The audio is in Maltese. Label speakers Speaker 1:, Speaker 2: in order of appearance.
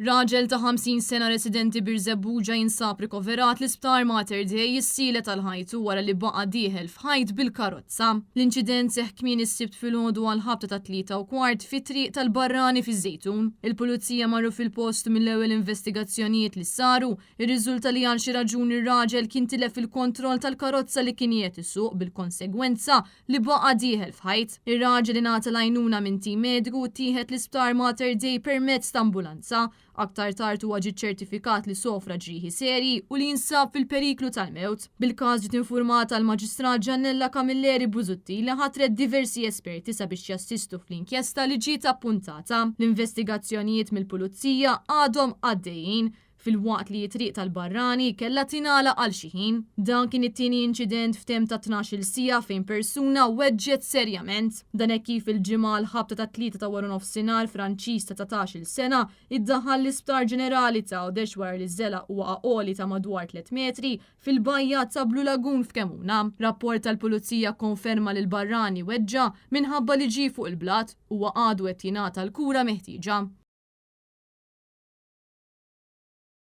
Speaker 1: Raġel ta' 50 sena residenti Birżebbuġa jinsab rikoverat l-Isptar Mater Dei jissielet għal ħajtu wara li baqa' dieħel f'ħajt bil-karozza. L-inċident seħħ kmieni s-Sibt filgħodu għall-ħabta tat-3:15 fit-triq tal-Barrani fiż-Żejtun. Il-Pulizija marru fil-post u mill-ewwel investigazzjonijiet li saru, irriżulta li għal xi raġuni r-raġel kien tilef il-kontroll tal-karozza li kien qiegħed isuq bil-konsegwenza li baqa' dieħel f'ħajt. Ir-raġel ingħata l-għajnuna minn tim mediku u ttieħed l-Isptar Mater Dei permezz ta' ambulanza. Aktar tard huwa ġie ċċertifikat li sofra ġrieħi serji u li jinsab fil-periklu tal-mewt. Bil-każ ġiet infurmata l-Maġistrat Giannella Camilleri Busuttil li ħatret diversi esperti sabiex jassistu fl-inkjesta li ġiet appuntata. L-investigazzjonijiet mill-Pulizija għadhom għaddejjin. filwaqt li t-triq tal-Barrani kellha tingħalaq għal xi ħin. Dan kien it-tieni inċident f'temp ta' 12-il siegħa fejn persuna weġġgħet serjament. Dan hekk kif il-Ġimgħa għall-ħabta tat-tlieta ta' waranofsinhar Franċiż ta' 19-il sena iddaħħal l-Isptar Ġenerali t'Għawdex wara li żelaq u waqa' għoli ta' madwar tlett metri fil-bajja ta' Blue Lagoon f'Kemuna. Rapport tal-Pulizija kkonferma li l-barrani weġġa' minħabba li ġie fuq il-blat. Huwa għadu qed jingħata l-kura meħtieġa.